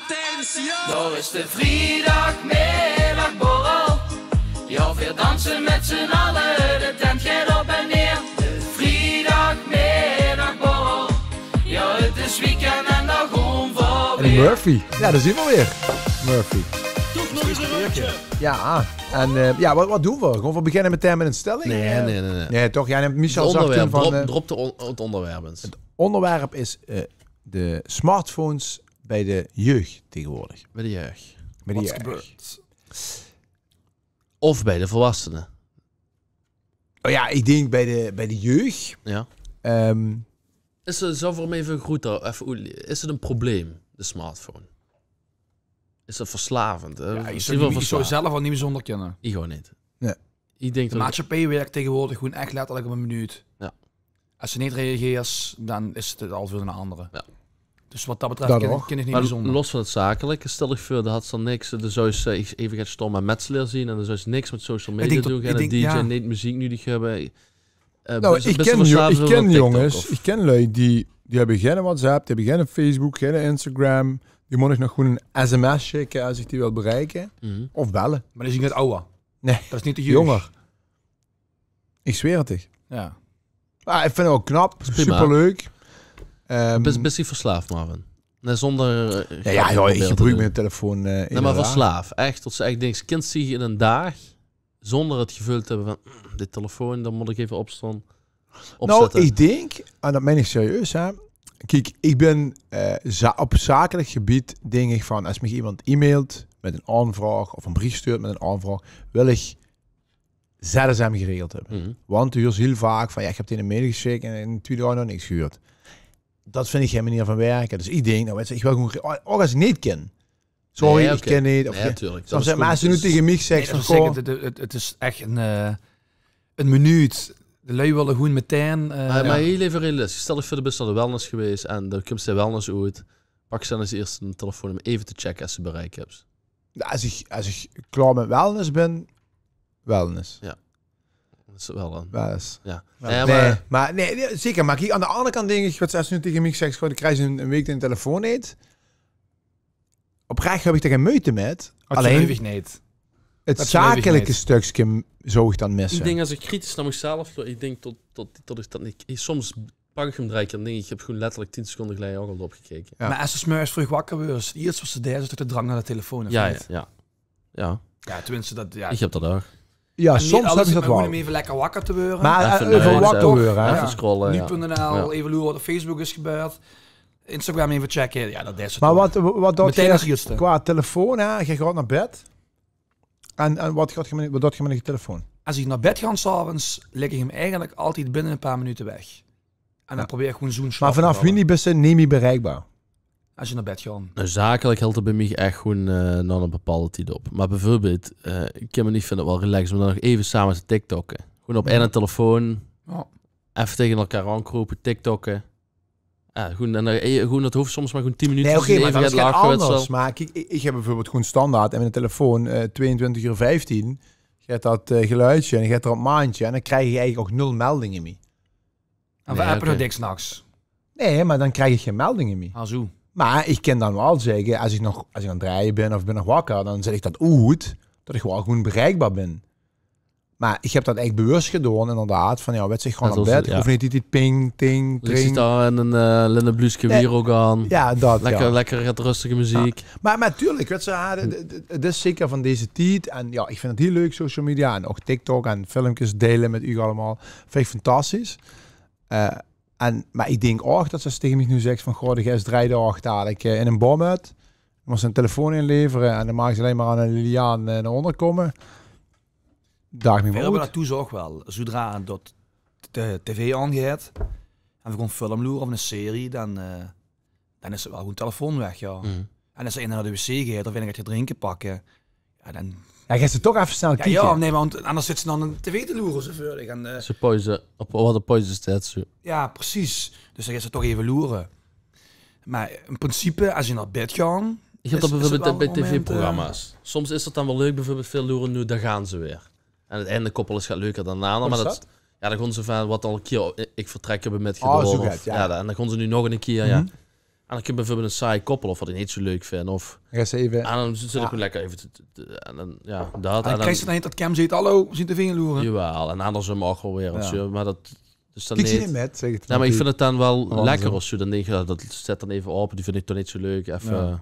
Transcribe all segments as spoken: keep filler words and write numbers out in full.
Attention! Daar is de vrijdagmiddagborrel. Ja, we dansen met z'n allen, de tent gaat op en neer. De vrijdagmiddagborrel. Ja, het is weekend en daar gaan we weer. Murphy. Ja, daar zien we weer. Murphy. Toch nog eens een rondje. Ja, en eh, ja, wat, wat doen we? Gewoon we beginnen meteen met een stelling? Nee, Eh, nee, nee, nee. Nee, toch? Ja, nee, Het Michel zag toen onderwerp, van... drop, eh, drop de on- het onderwerp eens. Het onderwerp is eh, de smartphones bij de jeugd tegenwoordig. Bij de jeugd. Bij de Wat jeugd. gebeurt? Of bij de volwassenen. Oh ja, ik denk bij de, bij de jeugd. Ja. Ehm, Is het zo voor mij even groter? Even, oe- is het een probleem, de smartphone? Is dat verslavend? Hè? Ja, je Is zou, wel niet, je zou verslaafd? Zelf al niet meer zonder kunnen. Ik gewoon niet. Nee. Ik denk De dat maatschappij werkt tegenwoordig gewoon echt letterlijk op een minuut. Ja. Als je niet reageert, dan is het al voor een andere. Ja. Dus wat dat betreft Dat kan, ook. kan ik niet Maar meer zonder. Los van het zakelijke, stel ik voor, dat had ze niks. Dan zou ze even gaan stom aan metselaar zien en dan zou ze niks met social Ik media denk dat- doen. ik Gaan denk, D J, ja. niet muziek nodig hebben. Eh, nou, best- ik best wel ken, jo- verslaafd ik voor ken TikTok jongens, of- ik ken lui die, die hebben geen WhatsApp, die hebben geen Facebook, geen Instagram. Die moet ik nog gewoon een sms schikken als ik die wil bereiken. Mhm. Of bellen. Maar die zien het ouder. Nee, Dat is niet de jeugd. Jonger. Ik zweer het dich. Ja. Ah, ik vind het ook knap, Is prima. Superleuk. Ehm, Best, best niet verslaafd, Marvin. Nee, zonder... eh, ja, ja, grap joh, proberen ik te gebruik doen. mijn telefoon eh Nee, maar inderdaad. Verslaafd. Echt, tot ze echt denkt, kind zie je in een dag zonder het gevoel te hebben van, "Mm, dit telefoon, dan moet ik even opstaan." Nou, Opzetten. ik denk, en dat meen ik serieus, hè. Kijk, ik ben eh, za- op zakelijk gebied, denk ik van, als mich iemand e-mailt met een aanvraag of een brief stuurt met een aanvraag, wil ik Z S M geregeld hebben. Mhm. Want du huurs heel vaak van, ja, ik heb die een mail geschikt en in twee dagen nog niks gehuurd. Dat vind ik geen manier van werken. Dus ik denk, nou, weet je, ik wil gewoon, re- ook als ik niet ken. Sorry, Nee, ik oké. ken niet. Of Nee, je- natuurlijk. Soms Dat is zijn goed. mensen nu tegen mij zegt Nee, van, dat zeg ik, goh, het, het, het is echt een, eh, een minuut. De lui willen gewoon meteen... eh, Maar, maar heel even realistisch. Stel, ik voor de best naar de wellness geweest en dan komt de wellness uit. Pak ze dan eens eerst een telefoon om even te checken als ze bereik hebt. nou, als ik, als ik klaar met wellness ben, wellness. Dat is wel een... Wellness. Ja. Ja. Ja, Nee, maar... maar nee, nee, zeker. Maar kijk, aan de andere kant denk ik, wat ze nu tegen mij zegt, gewoon, dan krijg je een, een week in de telefoon niet. Oprecht heb ik er geen moeite met. Dat Alleen geloof ik niet. het dat geloof ik zakelijke niet. stukje zou ik dan missen. Ik denk als ik kritisch naar mezelf loop, ik denk tot, tot, tot ik dat niet... ik- Soms pak ik hem drie keer en denk ik, ik heb gewoon letterlijk tien seconden geleden ook al opgekeken. Ja. Maar als ze 's morgens vroeg wakker wordt, het eerste wat ze deed, is toch de drang naar de telefoon, of Ja, ja, niet? ja. Ja, Ja, tenminste, dat... Ja. Ik heb dat ook. Ja, En niet soms alles, heb ik dat maar gewoon wel. om even lekker wakker te worden. Maar eh, Even over neuzen. wakker worden, hè? Even scrollen, ja. Nu punt N L, Ja. even loeren wat op Facebook is gebeurd. Instagram even checken, ja, dat is het Maar toch. wat, wat doet Meteen je als eerste. qua telefoon, hè? Je gaat naar bed. En, en wat, gaat je met, wat doet je met je telefoon? Als ik naar bed ga 's avonds, leg ik hem eigenlijk altijd binnen een paar minuten weg. En dan probeer ik gewoon zo'n slaap Maar te vanaf vallen. Winnie ben je niet meer bereikbaar. Als je naar bed gaat. Nou, zakelijk hield het bij mij echt gewoon eh naar een bepaalde tijd op. Maar bijvoorbeeld, eh, ik kan me niet vinden wel relaxed, maar dan nog even samen te TikTokken. Gewoon op Ja. één telefoon, Ja. even tegen elkaar aankropen, TikTokken. Ja, gewoon, en dan, eh, gewoon, dat hoeft soms maar gewoon tien minuten. Nee, oké, Even maar dat is het geen lachen, anders. weet je wel. Maar kijk, ik, ik heb bijvoorbeeld gewoon standaard in mijn telefoon eh, tweeëntwintig uur vijftien. Gaat dat eh, geluidje en gaat er op maandje. En dan krijg je eigenlijk ook nul meldingen meer. En Nee, we appen oké. nog dik s'nachts. Nee, maar dan krijg ik geen meldingen meer. Ah, zo. Maar ik kan dan wel zeggen, als ik nog, als ik aan het draaien ben of ik ben nog wakker, dan zet ik dat uit dat ik wel gewoon bereikbaar ben. Maar ik heb dat echt bewust gedaan, inderdaad. Van ja, weet je, gewoon Ja, naar dat is- bed. ja. Hoeft niet die, die ping, ting, Ligt zich tring. daar in een eh linnen blouske Nee. wierook aan. Ja, dat. Lekker, Ja. lekker gaat rustige muziek. Maar, maar natuurlijk, weet je, ah, de- de- de- het is zeker van deze tijd. En ja, ik vind het heel leuk, social media. En ook TikTok en filmpjes delen met u allemaal. Vind ik fantastisch. Eh, en, maar ik denk ook dat ze tegen mij nu zegt van, goh, de gast drie dagen dadelijk eh, in een bom uit. Dan moet ze een telefoon inleveren en dan mag ze alleen maar aan een Liliaan eh, naar onder komen. Daag me We maar hebben uit. Dat toen zo ook wel. Zodra dat de tv aangaat en we gewoon film loeren of een serie, dan, eh, dan is het wel gewoon telefoon weg, ja. Mhm. En als ze een naar de wc gaat of een gaat drinken pakken, ja, dan... Ja, gaat ze toch even snel Ja, kijken. Ja, nee, want anders zit ze dan een tv te loeren, zo veulig. En, eh, Ze pauze, op wat de pauze staat, zo. Ja, precies. Dus dan gaat ze toch even loeren. Maar in principe, als je naar bed gaat... Ik heb is- dat is het bijvoorbeeld wel bij een moment, eh, tv-programma's. Soms is dat dan wel leuk, bijvoorbeeld veel loeren nu, daar gaan ze weer. En het ene koppel is gaat leuker dan het andere. Wat Maar is dat, dat? Ja, dan gaan ze van wat al een keer ik vertrek hebben met Oh, zo gedaan. gaat Of- het, ja. Ja, dan dan gaan ze nu nog een keer. Ja. Mhm. En dan kump bieveurbeeld 'n saai koppel of wat ich neet zo leuk vin. Of, en dan zit ich gewoon lekker effe te, te, te, en dan, ja, dat. En dan kriegs te dan neet dat Cam zeet: "Hallo, veer zien te vinge loere." Jawaal, en andersom ouch waal weer. Mer dat, dus dan neet. Kiek ze neet mit, zègk 't. Ja, mer ich vin 't dan waal lekker of zo. Dan dink ich, ja, dat zèt dan effe op, die vin ich toch neet zo leuk. Effe,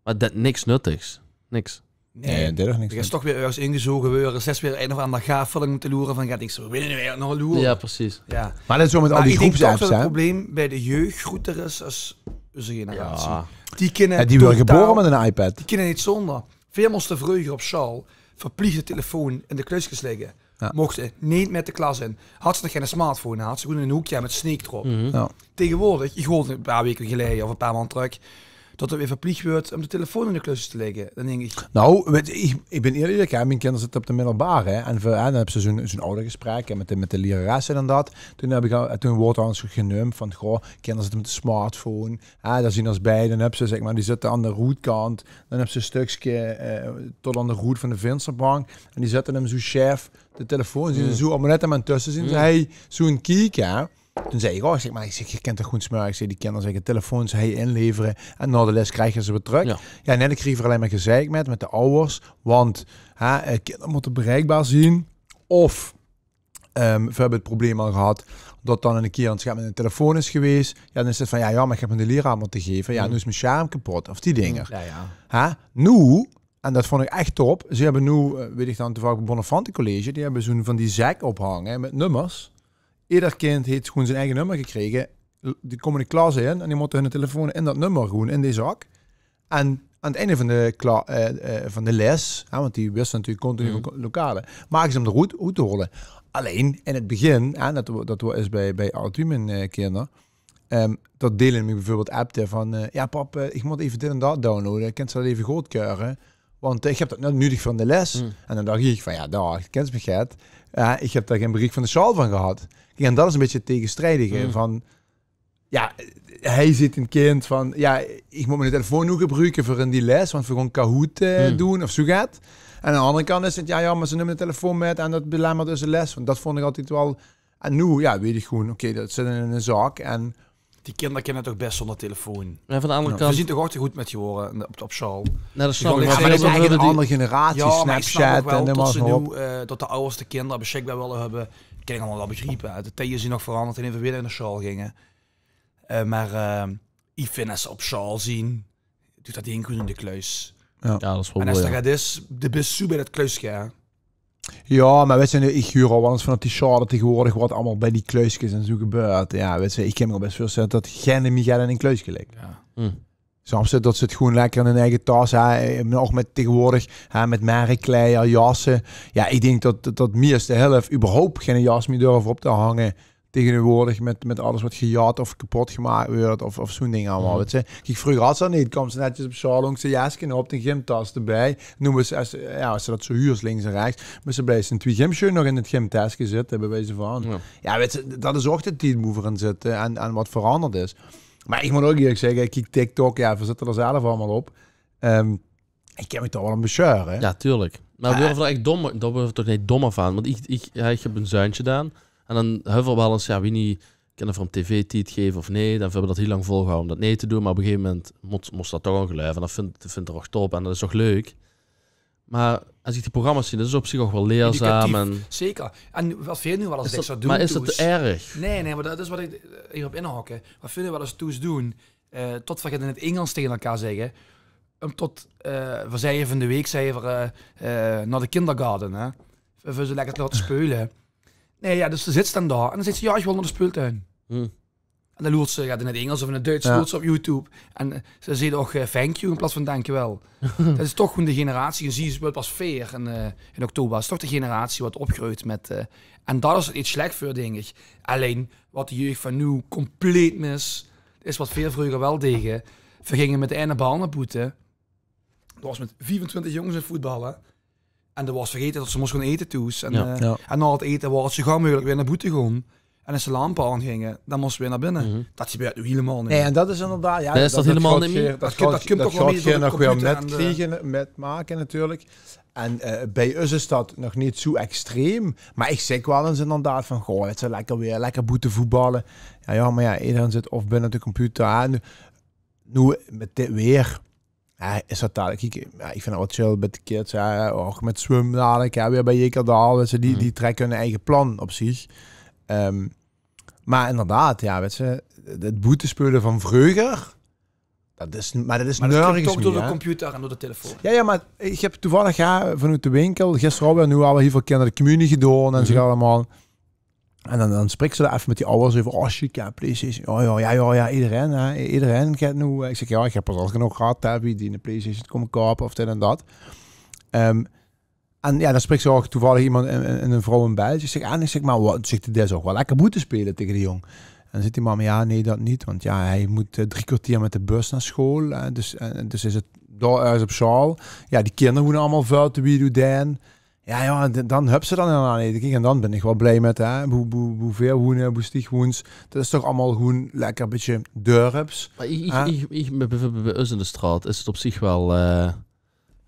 mer dat, niks nuttigs. Niks. Nae, dat is toch weer örges ingezoge, weer zès weer ein of ander gaaf filmke te loere van, ja, ich wèl noe nog loere. Ja, precies. Ja. Mer dat is zo mit al die groepsapps, hè? Ich dink toch dat 't probleem bie de jeug groeter is es eus generatie. Ja. Die kinne, die weure gebore mit 'n iPad. Die kinne neet zónger. Veer móste vreuger op sjaol verpliech de telefoon in de kluiskes lègke. Ja. Mochte neet mit de klas in. Hads te nog geine smartphone, hads te gewoon 'n hoekje mit Snake d'rop. Ja. Tegenwoordig, ich hoorde 'n paar waeke geleie of 'n paar maond trök, dat 't weer verpliech weurt um de telefoon in de kluiskes te lègke. Dan dink ich... Nou, wèt, ich, ich bin ierlik, hè, mien kinder zitte op de middelbare, hè, en veer, hè, dan höbs te zoe'n, zoe'n oudergesprek, hè, mit de, mit de lieraresse en dat. Toen höb ich al, toen woort al ins geneump van, goh, kinder zitte mit de smartphone, hè, dao zien ze bie, dan höbs te, zègk mer, die zitte aan de roetkant, dan höbs te e stökske, eh, tot aan de roet van de vinsterbank, en die zitte 'm zoe sjeef, de telefoon, zien ze zoe op 't moment tösse, zien ze hei zoe'n kiek, hè. Toen zag ich, oh, ich zègk, mer ich zègk, geer kint toch gewoen 's mörges, zègk, die kinder, zègk, de telefoons hei inlevere en nao de les kriege ze weer trök. Ja. Ja, nae, dan kriege veer allein mer gezeik mit, mit de awwers, want, hè, eh, kinder mótte bereikbaar zien. Of, ehm, veer höbbe 't probleem al gehad dat dan 'ne kier 'n sjaet mit 'ne telefoon is gewees. Ja, dan is 't van, ja, jaomer, ich höb 'm de lieraar mótte geve. Ja, noe is mien sjerm kepot. Of die dinger. Ja, ja. Hè? Noe, en dat vónj ich ech top, ze höbbe noe, eh, weit ich dan toevallig bie Bonnefantecollege, die höbbe zoe'n van die zèk ophange mit nummers. Eder kind heet gewoen zien eige nummer gekrege. Die kómme de klas in en die mótte hunne telefoon in dat nummer gewoen in die zak. En aan 't einde van de kla-, eh, eh, van de les, hè, want die wissele natuurlik continu van ko-, lokale, make ze 'm d'roet, oet te hole. Allein in 't begin, hè, dat wa-, dat wa-, is bie, bie altied mien, eh, kinder, ehm, dat Dylan mich bieveurbeeld appte van, eh, ja, pap, eh, ich mót effe dit en dat downloade. Kins te dat effe goodkeure? Want, eh, ich höb dat net nudig veur de les. En dan dach ich van, ja, daag, kins mich get. Ja, ich höb dao gein beriech van de sjaol van gehad. Kiek, en dat is e bietje 't tegenstrijdige van, ja, hei zeet e kind van, ja, ich mót miene telefoon noe gebruke veur in die les, want veer gaon Kahoot, eh, doen of zoe get. En aan de anger kant is 't, ja, ja, mer ze numme de telefoon mit en dat belemmert dus de les. Want dat vónj ich altied waal En noe, ja, weit ich gewoen, oké, dat zit in 'ne zak en... Die kinder kinne toch bès zónger telefoon. Ja, van de anger kant... Veer zien toch ouch te good mit gewore op, op sjaol. Nae, dat snap ich. Ja, mer dat is eigelik 'n ander generatie, Snapchat en neum mer op. Noe, eh, dat de awwers de kinder besjikbaar wille höbbe, kin ich allemaol waal begriepe. De tije zien nog verangerd en veer weer nao sjaol ginge. Eh, mer, eh, ich vin, es ze op sjaol zien, doot dat dink good in de kluis. Ja. Ja, dat is waal... En es dat get is, de bis zoe bie dat kluiske, hè. Ja, mer wèts te, ich huur al waal ins van op die sjaole tegenwoordig wat allemaol bie die kluiskes en zoe gebäört. Ja, wèts te, ich kin mich al bès veurstelle dat geine mier in 'n kluiske lègk. Ja. Snaps te, dat zit gewoen lekker in hun eige tas, hè. Ouch mit tegenwoordig, hè, mit merkkleier, jasse. Ja, ich dink dat, dat mie es de helf überhaupt geine jas mier durf op te hange. Tegenwoordig mit, mit alles wat gejat of kepot gemaak weurt of, of zoe'n ding allemaol. Wèts te, kiek, vreuger hads te dat neet. Kaoms te netjes op sjaol, hóngs te jeske op, de gymtas d'rbie. Noe is, es, ja, es te dat zoe huurs links en rechs, mer ze blieve in twie gymsjoon nog in 't gymteske zitte, bie wieze van. Ja. Ja, wèts te, dat is ouch de tied boe veer in zitte en, en wat verangerd is. Mer ich mót ouch ierlik zègke, kiek, TikTok, ja, veer zitte d'r zelf allemaol op. Ehm, Ich kin mich dao waal aan besjeure, hè? Ja, tuurlik. Mer veer weure d'r ech dómmer, dao weure veer toch neet dómmer van. Want ich, ich, ja, ich höb e zuintje daan. En dan höbbe veer waal ins, ja, weit neet, kinne veer 'm tv-tied geve of neet. En veer höbbe dat hiel lang volgehaoje um dat neet te doen. Mer op e gegeve moment mós, mós te dat toch gaon geluive. En dat vindj, dat vindj 'r ouch top. En dat is toch leuk. Mer es ich die programma's zeen, dat is op zich ouch waal leerzaam. Educatief, en zeker. En wat veer noe waal ins... Is dat, mer is dat te erg? Nae, nae, mer dat is wat ich, eh, hie op inhake. Wat veer noe waal ins thoes doen, eh, tot veer get in 't Ingels tege elkaar zègke. Um tot, eh, veer zagte van de week, zagte veer, eh, eh, nao de kindergarten, hè. Veer, veer ze lekker te laote speule. Nae, ja, dus ze zit dan dao en dan zaet ze: "Ja, ich wil nao de speultuin." En dan loert ze, ja, in 't Ingels of in 't Duits, loert ze op YouTube. En, eh, ze zaet ouch, eh, "Thank you" in plaats van "Dankjewel". Dat is toch gewoen de generatie. En zie is waal pas veer in, eh, in oktober. Dat is toch de generatie wat opgreujt mit, eh, en dat is neet slech veur, dink ich. Allein, wat de jeug van noe compleet mis, is wat veer vreuger waal dege. Veer ginge mit de eine bal nao boete. Dao waors te mit viefentwintig jónges aan 't voetballe. En dan waors te vergete tot ste mós gaon ete thoes. En, eh, en nao 't ete waors te zoe gauw meugelik weer nao boete gaon. En es de lampe aonginge, dan mós te weer nao binne. Dat gebäört noe hielemaol neet. Nae, en dat is inderdaad, ja, dat, dat kump toch waal mie door de computer en de... Kriege, mitmake natuurlik. En, eh, bie us is dat nog neet zoe extreem. Mer ich zègk waal ins inderdaad van: "Goh, 't is lekker weer, lekker boete voetballe." Ja, ja, mer ja, ederein zit of binne op de computer. En Noe, mèt dit weer, jao, is dat dalik, kiek, jao, iech vin dat wel chill mèt de kids, jao, ouch mèt zwumme dalik, jao, weer bij Jekerdal, wèts te, die, die trèkke hun eige plan op ziech. Ehm, meh inderdaad, jao, wèts te, 't boete speule vaan vreuger, dat is, meh dat is nörges mie, hè? Door de computer en door de telefoon. Jao, jao, meh iech höb toevallig, jao, vaanoet de winkel, gister al weer, noe al hiel väöl kinder de communie gedoon en zoe allemaol. En daan, daan spriks te dao eve mèt die awwers euver, oh, sjiek, jao, PlayStation. Oh, jao, jao, jao, jao, ederein, hè. Ederein geit noe, eh, iech zègk, jao, iech höb 'r al genóg gehad, hè, wie die 'n PlayStation koume koupe of dit en dat. Ehm, en jao, daan spriks te ouch toevallig emes, 'n, 'n, 'n vrouw in België. Iech zègk, en iech zègk, meh wat, zègk, dit is ouch wel lekker boete speule tege dee jong. En daan zeet die mam, jao, nein, dat neet, want jao, heer moot, eh, drie kerteer mèt de bus nao sjool, hè, dus, eh, dus is 't dao örges op sjaol. Jao, die kinder woene allemaol väöl te wied oetein. Jao, jao, d-, daan höbs te dat hielemaol neet. Kiek, en daan bin iech wel blij mèt, hè, boe, boe, boe veer woene, boe stiech woens. Dat is toch allemaol gewoen lekker bitteke dörps. Meh iech, iech, iech, bij, beveurbeeld bij us in de straot is 't op ziech wel, eh,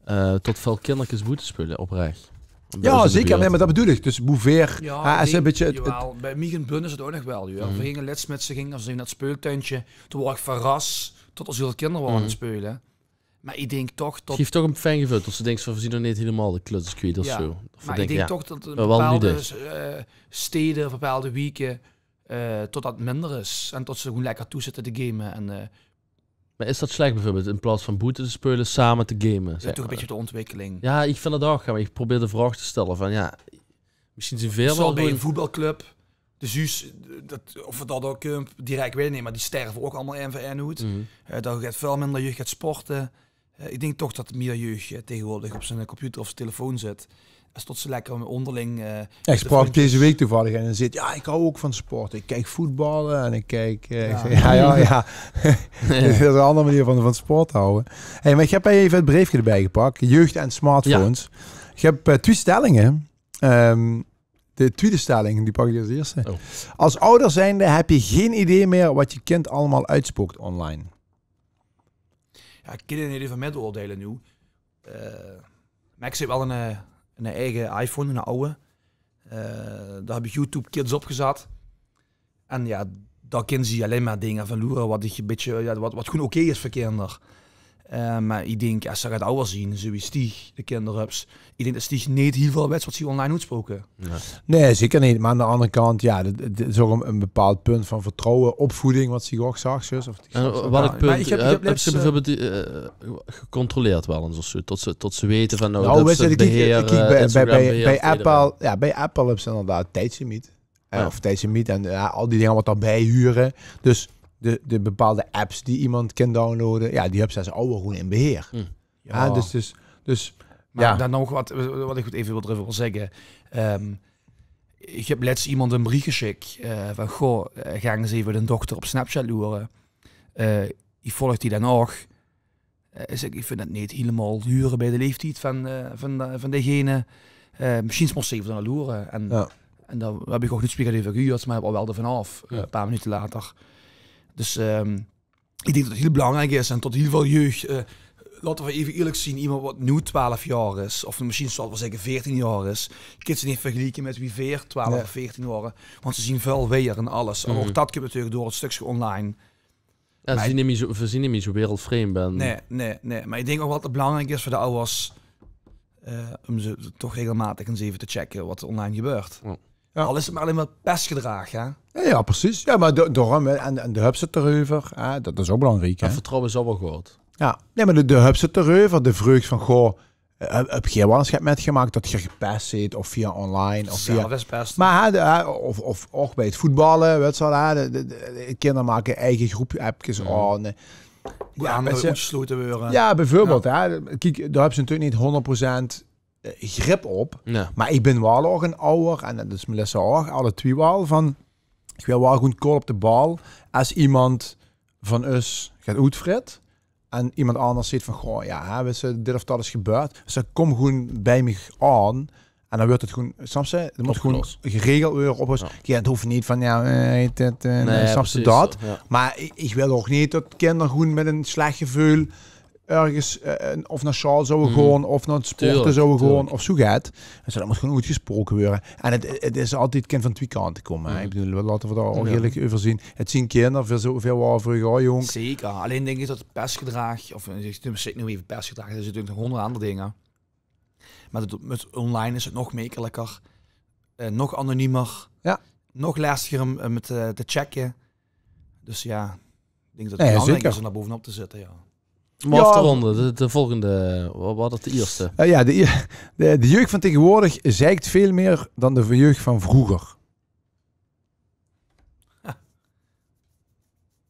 eh, tot väöl kinderkes boete speule, oprech. Bij us in de buurt. Jao, zeker. Nein, meh dat bedoel iech. Dus boe veer, jao, hè, es 't e bitteke 't, 't Jawel, bij miech in Bun is 't ouch nog wel, jao. Veer ginge lèts mèt ze, ginge ze nao 't speultuintje. Toen woort iech verras tot 'r zoeväöl kinder waore aon 't speule. Meh iech dink toch tot... 't Guf toch e fijn geveul, tot ste dinks vaan, veer zien nog neet hielemaol de kluts kwiet of zoe. Of... Meh iech dink toch tot in bepaalde, eh, stede of bepaalde wieke, eh, tot dat minder is. En tot ze gewoen lekker toes zitte te game. En, eh... Meh is dat slech beveurbeeld, in plaots vaan boete te speule, same te game, zègk mer? Dat is toch e bitteke de oontwikkeling. Jao, iech vin dat ouch, meh iech probeer de vraog te stèlle vaan, jao, mesjiens zien veer wel bij 'n voetbalclub. De zuus, dat, of 't dat ouch kump, direk weit iech neet, meh die sterve ouch allemaol ein veur ein oet. Eh, dao geit väöl minder jeug geit sporte. Eh, iech dink toch tot mie jeug, eh, tegeswoordeg op ziene computer of ziene telefoon zit. Es tot ze lekker oonderling, eh... Iech spraok deze week toevallig ein en dee zeet: jao, iech hou ouch vaan sport. Iech kiek voetballe en iech kiek, eh... Jao, jao, jao. Dat is 'n aander meneer vaan, vaan sport hawwe. Hey, meh iech höb eve 't breefke debij gepak. Jeug en smartphones. Iech höb, eh, twie stèllinge. Ehm, De twiede stèlling, die pak iech es ierste. Es awwer zijnde höbs te gein idee mie wat dien kind allemaol oetspook online. Jao, iech kin 't neet eve mètoordeile noe. Eh, Max heet wel 'n, eh, 'n eige iPhone, 'n awwe. Eh, dao höb iech YouTube Kids op gezat. En jao, dao kinne ze allein mer dinger vaan loere wat iech e bitteke, jao, wat, wat gewoen oké is veur kinder. Eh, meh iech dink, es ze get awwer zien, zoe wie stiech de kinder höbs, iech dink tot stiech neet hiel väöl wèts wat ze online oetspoke. Nein, zeker neet. Meh aon d'n andere kant, jao, 't, 't is ouch e, e bepaold punt vaan vertrouwe, opvoeding, wat ste ouch zags, of... Wat iech punt, höbs te beveurbeeld, eh, gecontroleerd wel ins of zoe, tot ze, tot ze weite vaan, noe, wèts te, kiek, bij, bij Apple, jao, bij Apple höbs te inderdaad tijdslimiet. Eh, of tijdslimiet en, jao, al die dinger wat daobij hure. Dus de, de bepaolde apps die emes kin downloade, jao, die höbs te es awwer gewoen in beheer. Jao, dus, dus, dus... Meh daan nog wat, wat iech eve wil, dreuver wil zègke. Ehm, iech höb lèts emes 'n beriech gesjik, eh, vaan: goh, eh, gaank ins eve dien dochter op Snapchat loere. Eh, iech volg die daan ouch. Eh, iech zègk, iech vin 't neet hielemaol hure bij de leeftied vaan, eh, vaan, eh, vaan degene. Eh, mesjiens mós te eve daan loere. En, en dao höb iech ouch neet spiegel euver gehuurd, meh höb al wel devaan aof, eh, e paar minute later. Dus, ehm, iech dink tot 't hiel belaankriek is en tot hiel väöl jeug, eh, laote veer eve ierlek zien, emes wat noe twelf jaor is, of mesjiens, laote veer zègke, veertien jaor is, kins te neet vergelieke mèt wie veer twelf of veertien waore, want ze zien väöl wijer in alles. En ouch dat kump natuurlek door 't stökske online. Jao, veer zien neet mie zoe, veer zien neet mie zoe wereldvreemp. Nein, nein, nein. Meh iech dink ouch wel tot 't belaankriek is veur de awwers, eh, um ze toch regelmaotig ins eve te checke wat online gebäört. Al is 't mer allein mer pestgedraag, hè? Jao, jao, percies. Jao, meh da-, daorum, hè, en, en de höbs 't d'reuver, hè, dat is ouch belaankriek, hè? En vertrouwe is ouch wel good. Jao, nein, meh de, de höbs 't d'reuver, de vreugs vaan, goh, Eh, höb, höb geer wel ins get mètgemaak tot geer gepest zeet, of via online, of via... Zelfspesting. Meh hè, de, hè, of, of ouch bij 't voetballe, wèts te wel, hè, de, de, de, de kinder make eige groep-appkes aon, eh. Boe aandere oetgeslote weure. Jao, beveurbeeld, hè. Kiek, dao höbs te natuurlek neet honderd procent, eh, grip op. Meh iech bin wel ouch 'nen awwer, en dat is Melissa ouch, alle twie wel, vaan, iech wil wel good call op de bal es emes vaan us get oetvrit. En emes aanders zeet vaan, goh, jao, hè, wèts te, dit of dat is gebäörd. Dus daan kom gewoen bij miech aon. En daan weurt 't gewoen, snaps te? 't Mót gewoen geregeld weure, opgelos. Jao, 't hoof neet vaan, jao, eh, heet 't, eh, snaps te dat? Meh iech, iech wil ouch neet tot kinder gewoen mèt e slech geveul örges, eh, of nao sjaol zouwe goon, of nao 't sporte zouwe goon, of zoe get. En zoe, dat mós gewoen oetgesproke weure. En 't, 't is altied, 't kin vaan twie kante koume, hè. Iech bedoel, laote v'r dao ouch ierlek euver zien. 't Zien kinder, veer zoe, veer waore vreuger ouch joonk. Zeker. Allein dink iech tot 't persgedraag, of, eh, iech zègk noe eve persgedraag, d'r zien natuurlek nog hoonderd aander dinger. Meh 't, mèt online is 't nog mekeleker, eh, nog anoniemer, nog lestiger um, um 't, eh, te checke. Dus jao, iech dink tot 't belaankriek is um dao bovenop te zitte, jao. Om aof te ronde, de, de volgende, wa-, wat is de ierste? Eh, jao, de, de, de jeug vaan tegeswoordeg zeik väöl mie daan de jeug vaan vreuger.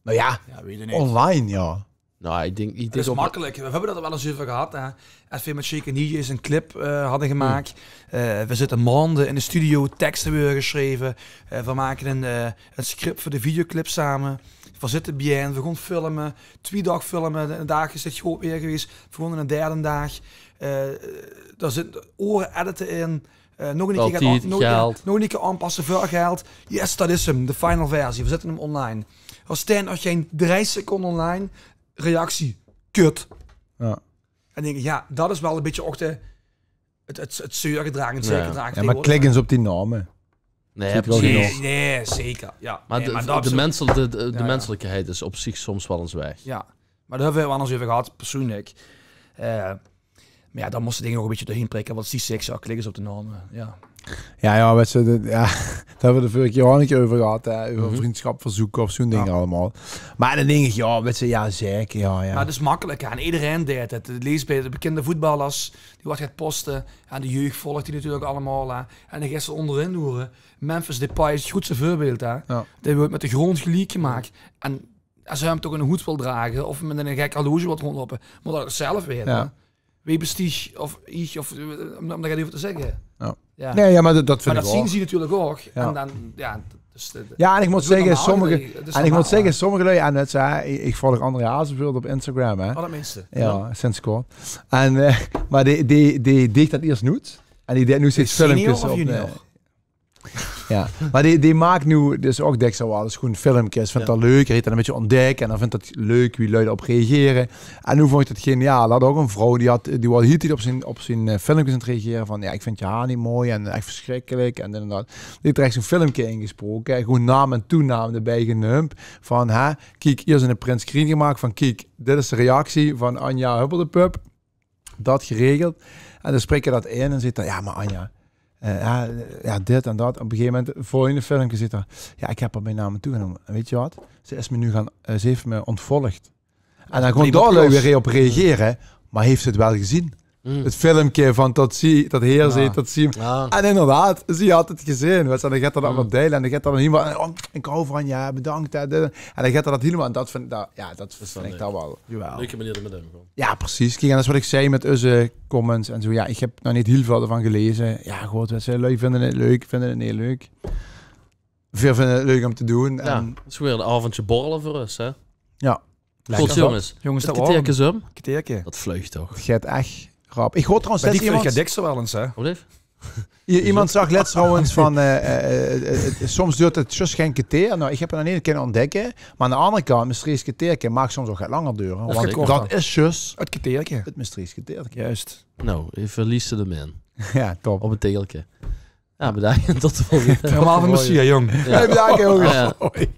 Noe jao, online, jao. Noe, iech dink, iech dink... 't Is mekkelek. Veer höbbe 't dao wel ins euver gehad, hè. Es veer mèt Shake en D J's 'n clip, eh, hadde gemaak. Eh, veer zitte maonde in de studio, tekste weure gesjreve. Eh, veer make 'n, eh, 'n script veur de videoclip same. Veer zitte bijein, veer goon filme. Twie daag filme, 'nen daag is 't good weer gewees. Veer goon 'nen derde daag. Eh, dao zit ore edite in. Eh, nog 'ne kier, nog, nog 'ne kier aonpasse veur geld. Yes, dat is 'm, de final versie. Veer zitte 'm online. D'r steit nog gein drei seconde online. Reactie: kut. Jao. En dink iech, jao, dat is wel e bitteke ouch de, 't, 't, 't zeurgedraag, 't zeurgedraag. Jao, meh klik ins op die naome. Nein, precies. Nein, zeker. Jao. Meh de, de menselekheid is op ziech soms wel ins weg. Jao. Meh dao höbbe veer wel ins euver gehad, persoenlek. Eh, Meh jao, daan mós te dinger nog e bitteke doorheen prikke. Wat is die seks? Jao, klik ins op de naome. Jao. Jao, jao, wèts te, de, jao, dao höbbe veer 't vörreg jaor al 'ne kier euver gehad, hè, euver vrundsjap verzeuk of zoe'n dinger allemaol. Meh daan dink iech, jao, wèts te, jao, zeker, jao, jao. Meh 't is mekkelek, hè. En ederein deit 't. Lees bij de bekinde voetballers, die wat get poste. En de jeug volg die natuurlek allemaol, hè. En daan geis te oonderin loere. Memphis Depay is 't groetste veurbeeld, hè. Dee weurt mèt de grond geliek gemaak. En es te häöm toch 'nen hood wèls drage of mèt 'n gek horloge wèls roondloupe, moot dat zelf weite. Wee bis diech of iech of, eh, um, um dao get euver te zègke? Jao. Nein, jao, meh dat, dat zien ze natuurlek ouch. En daan, jao, dat is de, de... Jao, en iech moot zègke, sommege, en iech moot zègke, sommege lui, en dat is, hè, iech, iech volg André Hazes beveurbeeld op Instagram, hè. Oh, dat meins te. Jao, sinds kort. En, eh, meh dee, dee, dee deeg dat iers noets. En dee deit noe steeds filmkes op, eh, Jao, meh dee, dee maak noe dus ouch dèks wel ins gewoen filmkes. Vint dat leuk, heet dat e bitteke oontdèk en daan vint dat leuk wie lui dao-op reagere. En noe voont iech 't geniaal. Dao had ouch 'n vrouw, die had, die waor hiel tied op zien, op zien, eh, filmkes aon 't reagere vaan: jao, iech vin dien haor neet mooi en ech versjrikkelek en dit en dat. Die heet d'r ech zoe'n filmke ingesproke, hè. Gewoen naom en toenaom debij geneump. Vaan, hè, kiek, hei zien 'n printscreen gemaak vaan, kiek, dit is de reactie vaan Anja Huppeldepup. Dat geregeld. En daan spreek ze dat in en zeet ze: jao, meh Anja, eh, jao, jao, dit en dat. Op e gegeve memint, volgende filmke, zeet ze: jao, iech höb häör bij naom en toenaom geneump. En wèts te wat? Ze is miech noe goon, eh, ze heet miech oontvolg. En daan goon dao lui weer op reagere. Meh heet ze 't wel gezeen? 't Filmke vaan tot zie, tot heer zeet tot zie... En inderdaad, zie had 't gezeen. Wèts te, en daan geit ze dat allemaol deile. En daan geit ze daan hielemaol: oh, iech hou vaan diech, bedaank, hè, dit. En daan geit ze dat hielemaol, en dat vin iech, dat, jao, dat vin iech daan wel... Jawel. Leuke meneer um mèt um te goon. Jao, precies. Kiek, en dat is wat iech zag mèt eus comments en zoe. Jao, iech höb nog neet hiel väöl devaan geleze. Jao, good, wèts te, lui vinde 't leuk, vinde 't neet leuk. Veer vinde 't leuk um te doen. Jao, en 't is weer 'n aovendje borrele veur us, hè? Jao. Lekker. Good, jonges. Jonges, 't kerteerke is um. Kerteerke. Dat vluig toch. 't Geit ech rap. Iech hoor trouwens lèts... Meh die vluig dèks wel ins, hè? Wat blief? Iemes zag lèts trouwens vaan, eh, eh, eh, eh, soms doert 't zjus gein kerteer. Noe, iech höb 't nog neet kinne oontdèkke. Meh aon d'n andere kant, Mestreechs kerteerke maag soms ouch get langer dore. Want dat is zjus 't kerteerke. 't Mestreechs kerteerke. Juist. Noe, eve lieste de min. Jao, top. Op e tegelke. Jao, bedaank. Tot de volgende. Helemaol vaan plezeer, jong. Jao. Hey, bedaank, jong. Jao. Hoi.